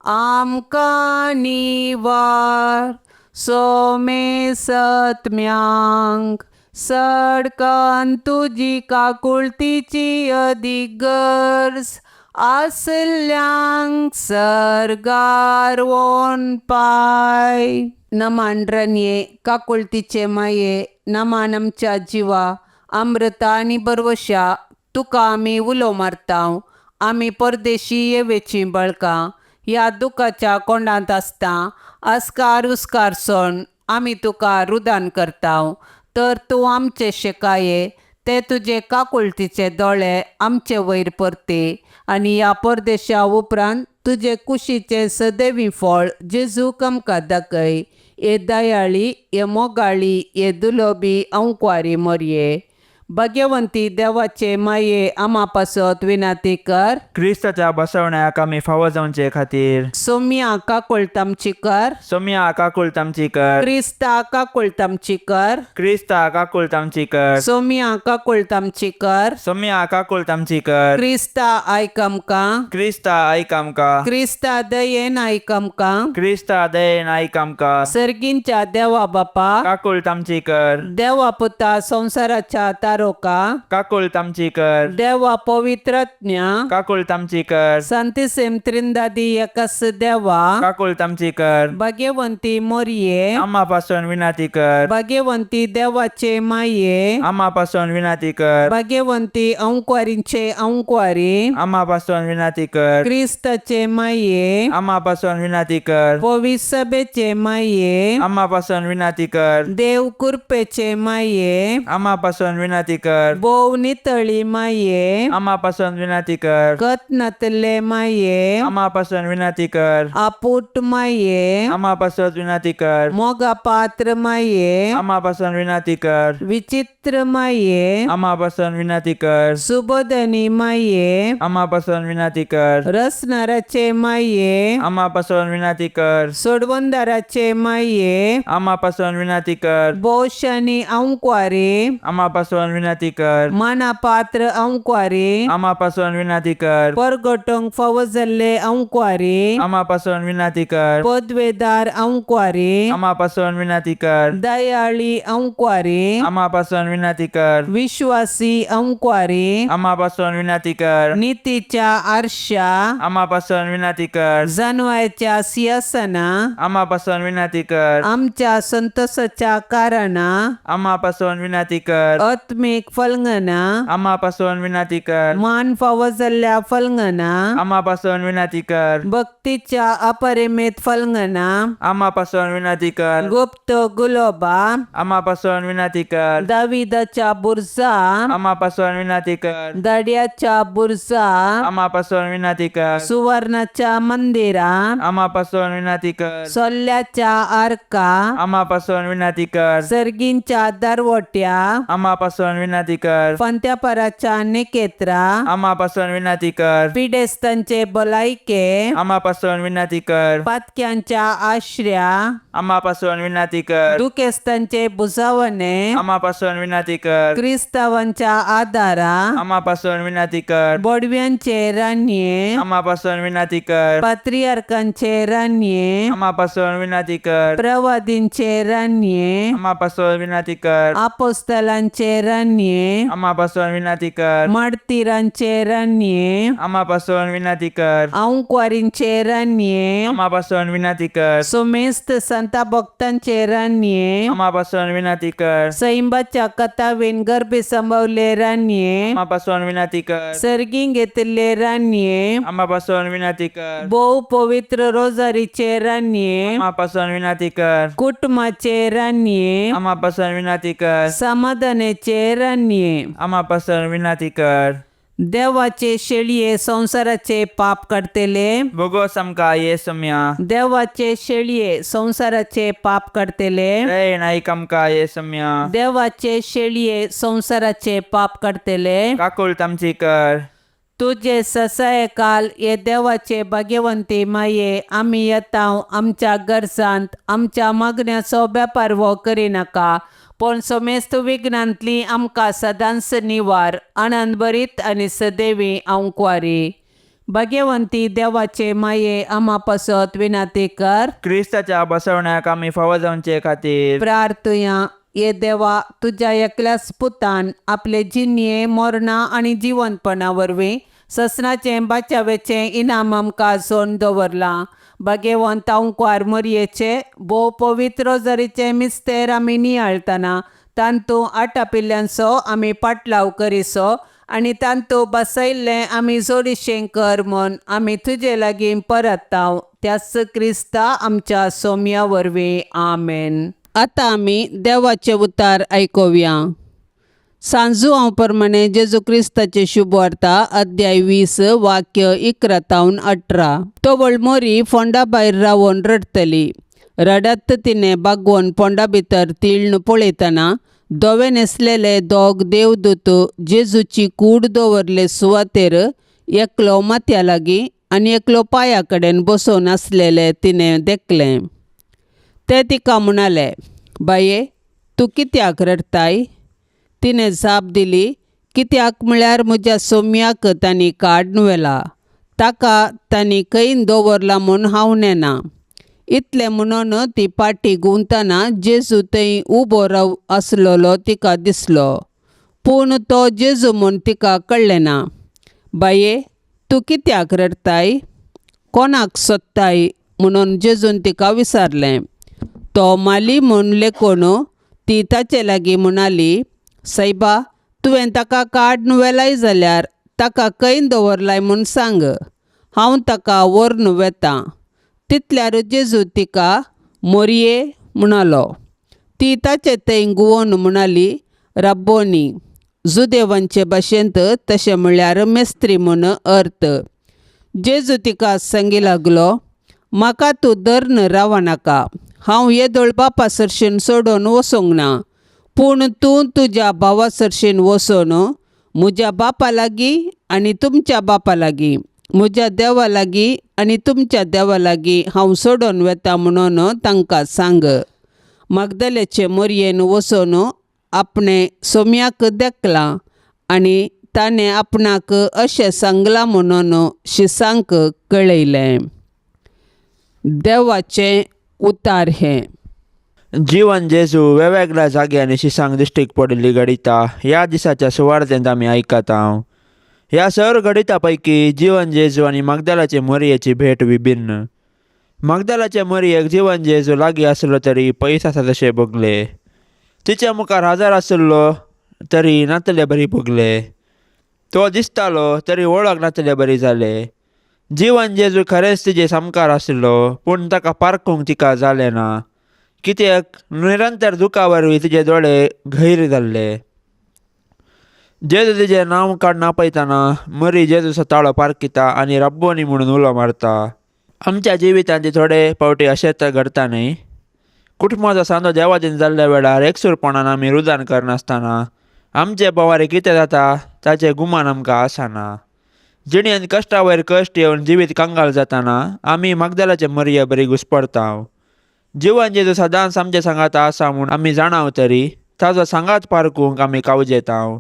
आमकां निवार, सोमे सत्म्यांक सडकन तुजी काकुळतीची अदीक गरज आसल्यांक सर्गार वोन पाय. नमान रनये, काकुळतीचे माये, नमान आमच्या जिवा, अमृता आनी बरवशा, तुका आमी उलो मारतांव. आमी परदेशी येवेचीं बळकां ह्या दुखाच्या कोंडांत आसता आस्कार उस्कार सोण आमी तुका रुदान करतांव. तर तूं आमचे शेकाये ते तुजे काकुळतीचे दोळे आमचे वयर परते आनी ह्या परदेशा उपरांत तुजे कुशीचें सदैवी फळ जेजूक आमकां दाखय. हे दयाळी, हे मोगाळी, हे दुलोबी अंकवारी मोरये, भाग्यवंती देवाचे माये, आमा पासत विनंती कर. क्रिस्ताच्या बसवण्याक आमी फावो जावचे खातीर. सोम्या काकुळट आमची कर. सोम्या काकुळट आमची कर. क्रिस्ता काकुळट आमची कर. क्रिस्ता काकुळट आमची कर. सोम्या काकुळट आमची कर. सोम्या काकुळट आमची कर. क्रिस्ता आयक आमकां. क्रिस्ता आयक आमकां. क्रिस्ता दयेन आयक आमकां. क्रिस्ता दयेन आयक आमकां. सर्गींच्या देवा बापा, काकुळट आमची कर. देवा पुता, संवसाराच्या दारोका, काकुळट आमची कर. देवा पवित्रज्ञा, काकुळट आमची कर. संतिसेम त्रिंदादी एकस देवा, काकुळट आमची कर. भाग्यवंती मोरये, आम्हा पासून विनंती कर. भाग्यवंती देवाचे माये, आम्हा पासून विनंती कर. भाग्यवंती अंकवारींचे अंकवारी, आम्हा पासून विनंती कर. क्रिस्ताचे माये, आम्हा पासून विनंती कर. पविसभेचे माये, आम्हा पासून विनंती कर. देव कृपेचे माये, आम्हा पासून विनंती कर. भोव नितळी माये, आम्हा पासून विनंती कर. कत नातले माये, आम्हा पासून विनंती कर. आपूट माये, आम्हा पासून विनंती कर. मोगा पात्र माये, आम्हा पासून विनंती कर. विचित्र माये, आम्हा पासून विनंती कर. सुबोधनी माये, आम्हा पासून विनंती कर. रसनाराचे माये, आम्हा पासून विनंती कर. सोडवंदाराचे माये, आम्हा पासून विनंती कर. बोशानी अंकवारी, आम्हा पासून विनंती कर. मानापात्र अंकवारी, आम्हा पासून विनंती कर. परगटोंक फावो जाल्ले अंकवारी, आम्हा पासून विनंती कर. पदवेदार अंकवारी, आम्हा पासून विनंती कर. दयाळी अंकवारी, आम्हा पासून विनंती कर. विश्वासी अंकवारी, आम्हा पासून विनंती कर. नीतीच्या आरशा, आम्हा पासून विनंती कर. जनवायच्या सिंहासना, आम्हा पासून विनंती कर. आमच्या संतोषाच्या कारणा, आम्हा पासून विनंती कर. आत्मीक फलंगना, आम्हा पासून विनंती कर. मान फावो जाल्ल्या फलंगना, आम्हा पासून विनंती कर. भक्तीच्या अपरिमित फलंगना, आम्हा पासून विनंती कर. गुप्त गुलोबा, आम्हा पासून विनंती कर. दाविदाच्या बुरजा, आम्हा पासून विनंती कर. दड्याच्या बुरजा, आम्हा पासून विनंती कर. सुवर्णाच्या मंदिरा, आम्हा पासून विनंती कर. सोल्ल्याच्या आरका, आम्हा पासून विनंती कर. सर्गींच्या दरवट्या, आम्हा पासून विनंती कर. पंत्यापराच्या निकेत्रा, आम्हा पासून विनंती कर. पिडेस्तांचे भलायके, आम्हा पासून विनंती कर. पातक्यांच्या आश्र्या, आम्हा पासून विनंती कर. दुखेस्तांचे बुजावणे, आम्हा पासून विनंती कर. क्रिस्तावांच्या आदारा, आम्हा पासून विनंती कर. बोडव्यांचे रानये, आम्हा पासून विनंती कर. पात्रियार्कांचे रानये, आम्हा पासून विनंती कर. प्रवादींचे रानये, आम्हा पासून विनंती कर. आपोस्तलांचे रानये, आम्हा पासून विनंती कर. मार्तीरांचे रानये, आम्हा पासून विनंती कर. अंकवारींचे रानये, आम्हा पासून विनंती कर. सुमेस्त संता भक्तांचे रानये, आम्हा पासून विनंती कर. सैंबाच्या कथावेन गर्भे संभवले रानये, आम्हा पासून विनंती कर. सर्गीं घेतिल्ले रानये, आम्हा पासून विनंती कर. भोव पवित्र रोजारीचे रानये, आम्हा पासून विनंती कर. कुटुंबाचे रानये, आम्हा पासून विनंती कर. समाधानाचे रानये, आम्हा पासून विनंती कर. देवाचे शेळये संसाराचे पाप काडतले, भोगोस आमकां ये सम्या. देवाचे शेळये संसाराचे पाप काडतले, दयेन आयक आमकां ये सम्या. देवाचे शेळये संसाराचे पाप काडतले, काकुळट आमची कर. तुजे ससायकाल हे देवाचे भाग्यवंती माये, आमी येता आमच्या गरजांत आमच्या मागण्याचो वेपार हो करिनाका, पूण समेस्त विघ्नांतली आमकां सदांच निवार. आनंद भरीत आनी सदैवी अंकवारी भाग्यवंती देवाचे माये, आमा पासत विनंती कर. क्रिस्ताच्या बसवण्याक आमी फावो जावचे खातीर प्रार्थुया. ये देवा, तुज्या एकल्याच पुतान आपले जिणये मरणां आनी जिवंतपणा वरवीं ससनाचें बाचावेचें इनाम आमकां जोडून दवरलां. भाग्यवंत अंकवार मोरयेचे भोव पवित्र रोजारीचें मिस्तेर आमी नियाळतना तांतू आटापिल्ल्यांचो आमी पाटलाव करिसो आनी तांतू बसयल्लें आमी जोडीशें कर म्हूण आमी तुजे लागीं परताव, त्याच क्रिस्ता आमच्या सोम्या वरवीं. आमेन. आतां आमी देवाचे उतार आयकुया. सांजू हांव प्रमाणे जेजू क्रिस्ताचे शुभवार्ता, अध्याय 20, वाक्य 11 तावन 18. तवळ मोरी फोंडा भायर रावन रडटली. रडत तिणें बागवोन फोंडा भितर तिळ्ण पळयतना धवे न्हेसलेले दोग देवदूत जेजूची कूड दवरले सुवातेर एकलो माथ्या लागीं आनी एकलो पांया कडेन बसोवन आसलेले तिणें देखलें. ते तिका म्हणाले, बाये, तूं कित्याक रडटाय? तिणें जाप दिली, कित्याक म्हळ्यार म्हज्या सोम्याक तांणी काडून व्हेला, ताका तांणी खंय दवरला म्हूण हांव नेणा. इतलें म्हणून ती पाटी घुंवतना जेजू थंय उबो राव आसलेलो तिका दिसलो, पूण तो जेजू म्हूण तिका कळ्ळें ना. बाये, तूं कित्याक रडटाय? कोणाक सोदताय? म्हणून जेजून तिका विचारलें. तो माली म्हूण लेखून ती ताचे लागीं म्हणाली, सायबा, तुवें ताका काड्न व्हेलाय जाल्यार ताका खंय दवरलाय म्हूण सांग. हांव ताका व्हरून वेतां. तितल्यार जेजू तिका मोरये म्हणालो. ती ताचे थंय घुंवोन म्हणाली, रब्बोनी. जुदेवांचे भाशेंत तशें म्हळ्यार मेस्त्री म्हूण अर्थ. जेजू तिका सांगी लागलो, म्हाका तूं धरून रावनाका. हांव येदोळ बापा सरशीन सोडून वचूंक ना. पूण तूं तुज्या भावा सरशीन वचून म्हज्या बापा लागीं आनी तुमच्या बापा लागीं, म्हज्या देवा लागीं आनी तुमच्या देवा लागीं हांव सोडून वेता म्हणून तांकां सांग. मागदलेचे मोरयेन वचून आपणें सोम्याक देखलां आनी ताणें आपणाक अशें सांगलां म्हणून शिसांक कळयलें. देवाचें उतार हें. जिवन जेजू वेगवेगळ्या जाग्यांनी शिसांक दिश्टीक पडिल्ली घडिता ह्या दिसाच्या सुवार्थेंत आमी आयकता. ह्या सर्व घडिता पैकी जिवन जेजू आनी मागदालाचे मोरयेची भेट विभिन्न. मागदालाचे मोरयेक जिवन जेजू लागीं आसलो तरी पयस आसा तशें भोगले. तिच्या मुखार हजर आशिल्लो तरी नातले बरी भोगले. तो दिसतालो तरी वळख नातले बरी जाले. जिवन जेजू खरेंच तिजे सामकार आशिल्लो, पूण ताका पारखूंक तिका जालें ना, कित्याक निरंतर दुखा वरवीं तिजे दोळे घैर जाल्ले. जेजू तिजें नांव काडून आपयतना मरी जेजूचो ताळो पारखिता आनी रब्बोनी म्हणून उलो मारता. आमच्या जिवितांत थोडे फावटी अशेंच घडता न्हय? कुटुंबाचो सांदो देवादीन जाल्ल्या वेळार एकसूरपणान आमी रुदान करनासतना आमचे भोंवारी कितें जाता ताचें गुमान आमकां आसना. जिणेंत कश्टा वयर कश्ट येवन जिवीत कंगाल जाताना आमी मागदालाचे मरये बरी घुसपडता. जिवन जेजू सदांच आमचे सांगात आसा म्हूण आमी जाणाव तरी ताजो सांगात पारखूंक आमी कावजेताव.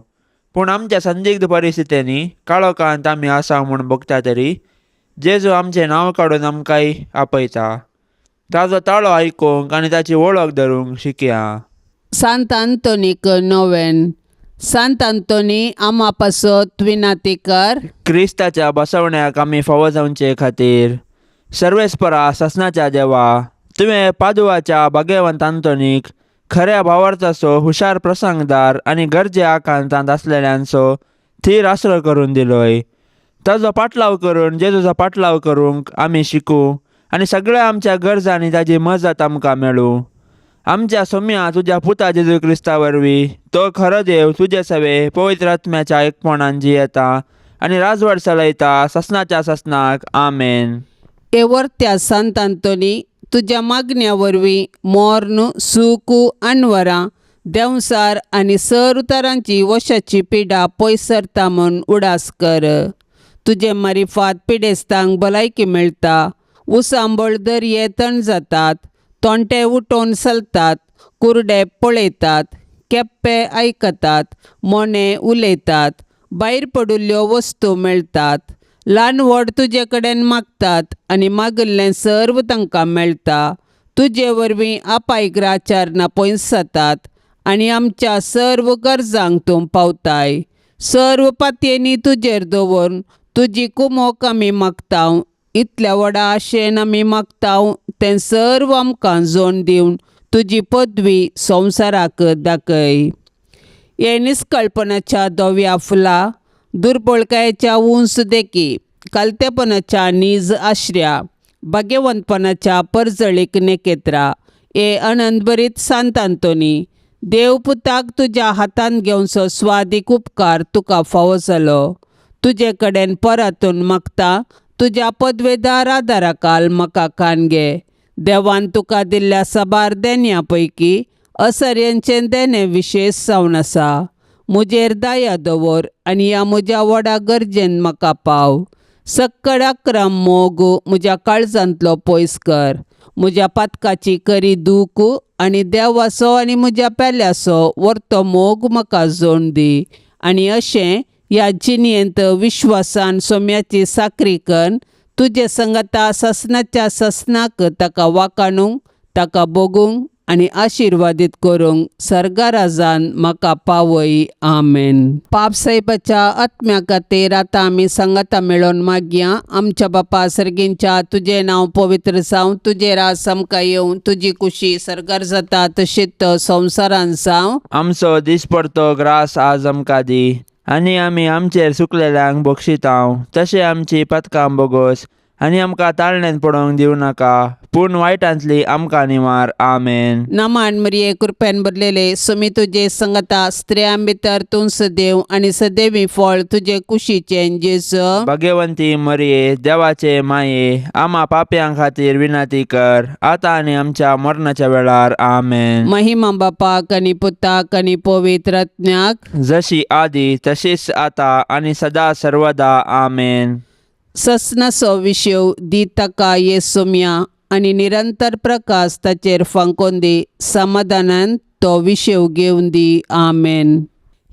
पूण आमच्या संदिग्ध परिस्थितींनी काळोखांत आमी आसा म्हूण भोगता तरी जेजू आमचें नांव काडून आमकांय आपयता. ताजो ताळो आयकूंक आनी ताची वळख धरूंक शिकया. सांत आंतोनीक नोवेन. सांत आंतोनी आमा पासत विनाती कर. क्रिस्ताच्या बसवण्याक आमी फावो जावचे खातीर. सर्वेस्परा ससनाच्या देवा, तुवें पादुवाच्या भाग्यवंत आंतोनीक खऱ्या भावार्थाचो हुशार प्रसंगदार आनी गरजे आकांतांत आसलेल्यांचो थीर आसरो करून दिलोय. ताजो पाटलाव करून जेजूचो पाटलाव करूंक आमी शिकूं आनी सगळ्या आमच्या गरजांनी ताजी मजत आमकां मेळूं. आमच्या सोम्या तुज्या पुता जेजू क्रिस्ता वरवीं, तो खरो देव तुजे सवे पवित्र आत्म्याच्या एकपणान जियेता आनी राजवट चलयता ससनाच्या ससनाक. आमेन. एवर्त्या सांत आंतोनी, तुज्या मागण्या वरवीं मोर्न सूख अनवरां देंवसार आनी सर उतारांची वशाची पिडा पयस सरता म्हूण उडास कर. तुजे मारिफात पिडेस्तांक भलायकी मेळटा, उसांबळ दर्ये तण जातात, तोंटे उठोवन चलतात, कुरडे पळयतात, केप्पे आयकतात, मोने उलयतात, भायर पडिल्ल्यो वस्तू मेळटात, ल्हान व्हड तुजे कडेन मागतात आनी मागिल्लें सर्व तांकां मेळटा. तुजे वरवीं आपायग्राचारणां पयस जातात आनी आमच्या सर्व गरजांक तूं पावताय. सर्व पातयेनी तुजेर दवरून तुजी कुमोक आमी मागता. इतल्या व्हडा आशेन आमी मागता तें सर्व आमकां जोड दिवन तुजी पदवी संवसाराक दाखय. हे निस्कळपणाच्या धव्या फुलां, दुर्बळकायेच्या उंच देखी, कालतेपणाच्या नीज आश्र्या, भाग्यवंतपणाच्या परजळीक नेकेत्रा, हे आनंदभरीत सांत आंतोनी, देव पुताक तुज्या हातांत घेवचो स्वादीक उपकार तुका फावो जालो. तुजे कडेन परतून मागता, तुज्या पदवेदार आदाराकाल म्हाका कान घे. देवान तुका दिल्ल्या साबार देण्या पैकी असऱ्यांचें देणें विशेश जावन आसा. म्हजेर दया दवर आनी ह्या म्हज्या व्हडा गरजेन म्हाका पाव. सक्कड अक्रम मोग म्हज्या काळजांतलो पयस कर. म्हज्या पातकाची करी दूख आनी देवाचो आनी म्हज्या पेल्याचो वर्तो मोग म्हाका जोड दी आनी अशें ह्या जिणेंत विश्वासान सोम्याची साकरी करून तुजे संगता ससनाच्या ससनाक ताका वाकाणूंक, ताका भोगूंक आनी आशिर्वादीत करूंक सर्गाराजान म्हाका पावय. आमेन. पाप साहेबाच्या आत्म्या खातीर आतां आमी सांगाता मेळोवन मागया. आमच्या बापा सर्गींच्या, तुजें नांव पवित्र जावं, तुजें राज आमकां येवं, तुजी कुशी सर्गार जाता तशीच संवसारान जावं. आमचो दिसपडतो ग्रास आज आमकां दी आनी आमी आमचेर सुकलेल्यांक बक्षितांव तशें आमची पथकां बोगोस आनी आमकां ताळण्यान पडोवंक दिवं नाका पूण वायटांतली आमकां निवार. आमेन. नमान मरिये, कृपेन भरलेले, सुमी तुजे संगता, स्त्रियां भितर तूं सदैव आनी सदैवी फळ तुजे कुशीचें जेजू. भगवंती मरिये, देवाचे माये, आमा पापयां खातीर विनंती कर आतां आनी आमच्या मरणाच्या वेळार. आमेन. महिमा बापाक आनी पुताक आनी पवित्र आत्म्याक. जशी आदी तशीच आता आनी सदा सर्वदा. आमेन. ससनाचो विशेव दी ताका येसुम्या आनी निरंतर प्रकाश ताचेर फांकोवन दी, समाधानान तो विशेव घेवन दी. आमेन.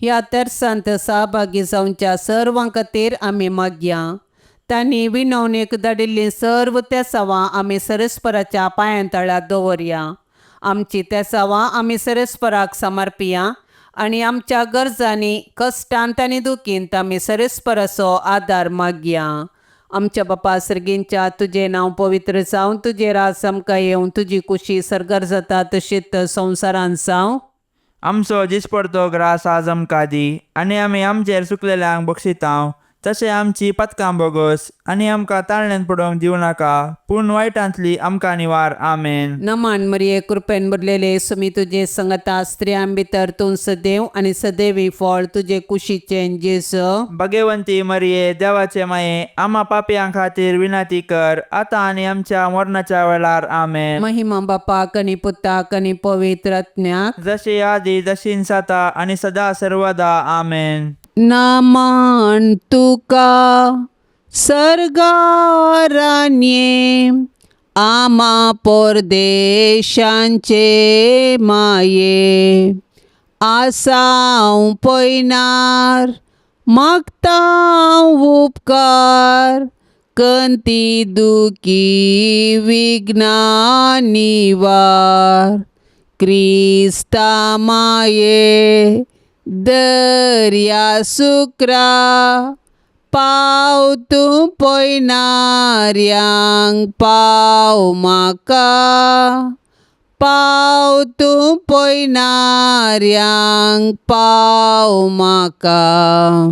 ह्या तेर्सांत सहभागी जावच्या सर्वां खातीर आमी मागया. तांणी विनवणेक धाडिल्लीं सर्व तेसावां आमी सरस्पराच्या पांयां तळा दवरया. आमची तेसावां आमी सरस्पराक समर्पिया आनी आमच्या गरजांनी, कश्टांत आनी दुखींत आमी सरस्पराचो आदार मागया. आमच्या बापा सर्गींच्या, तुजें नांव पवित्र जावं, तुजें राज आमकां येवं, तुजी कुशी सर्गार जाता तशीच संवसारान जावं. आमचो दिसपडतो ग्रास आज आमकां दी आनी आमी आमचेर सुकलेल्यांक बक्षितांव तशें आमची पथकां बोगोस आनी आमकां ताळण्यान पडोवंक दिवं नाका पूण वायटांतली आमकां निवार. आमेन. नमान मरिये, कृपेन भरलेले, सुमी तुजे संगता, स्त्रियां भितर तूं सदैव आनी सदैवी फळ तुजे कुशीचें जेजू. भगवंती मरिये, देवाचे माये, आमा पापयां खातीर विनंती कर आतां आनी आमच्या मरणाच्या वेळार. आमेन. महिमा बापाक आनी पुताक आनी पवित्र आत्म्याक. जशी आदी तशीच आतां आनी सदा सर्वदा. आमेन. नमन तुका सर्गारान्ये, आमा परदेशांचे माये, आसाव पयनार मागता उपकार, कंती दुखी विघ्ना निवार, क्रिस्ता माये दर्या सुक्रा, पाव तूं पयनाऱ्यांक पाव म्हाका, पाव तूं पयनाऱ्यांक पाव म्हाका.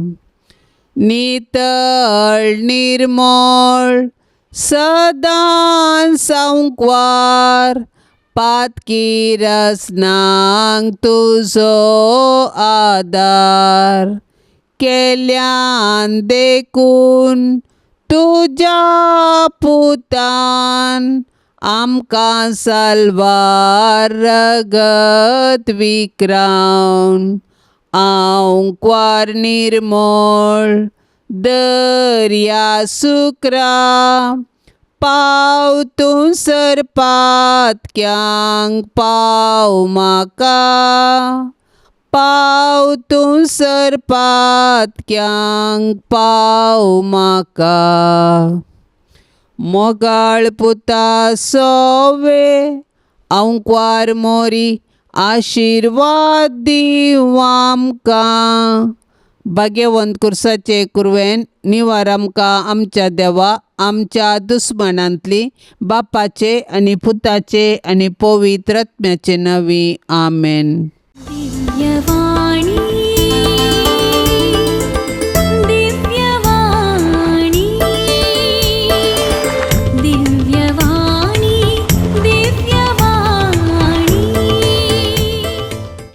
नितळ निर्मळ सदां सांकवार, पातकी रसनांक तुजो आदार, केल्यान देखून तुज्या पुतान आमकां साल्वार रगत विक्रावन, आंकवार निर्मळ दर्या सुक्रा, पाव तूं सरपातक्यांक पाव म्हाका, पाव तूं सरपातक्यांक पाव म्हाका. मोगाळ पुता सोवे आंकवार मोरी, आशिर्वाद दीव आमकां. भाग्यवंत कुर्साचे कुरवेन निवार आमकां आमच्या देवा आमच्या दुस्मानांतली, बापाचे आनी पुताचे आनी पवित्र आत्म्याचे नांवी. आमेन. दिव्यवाणी.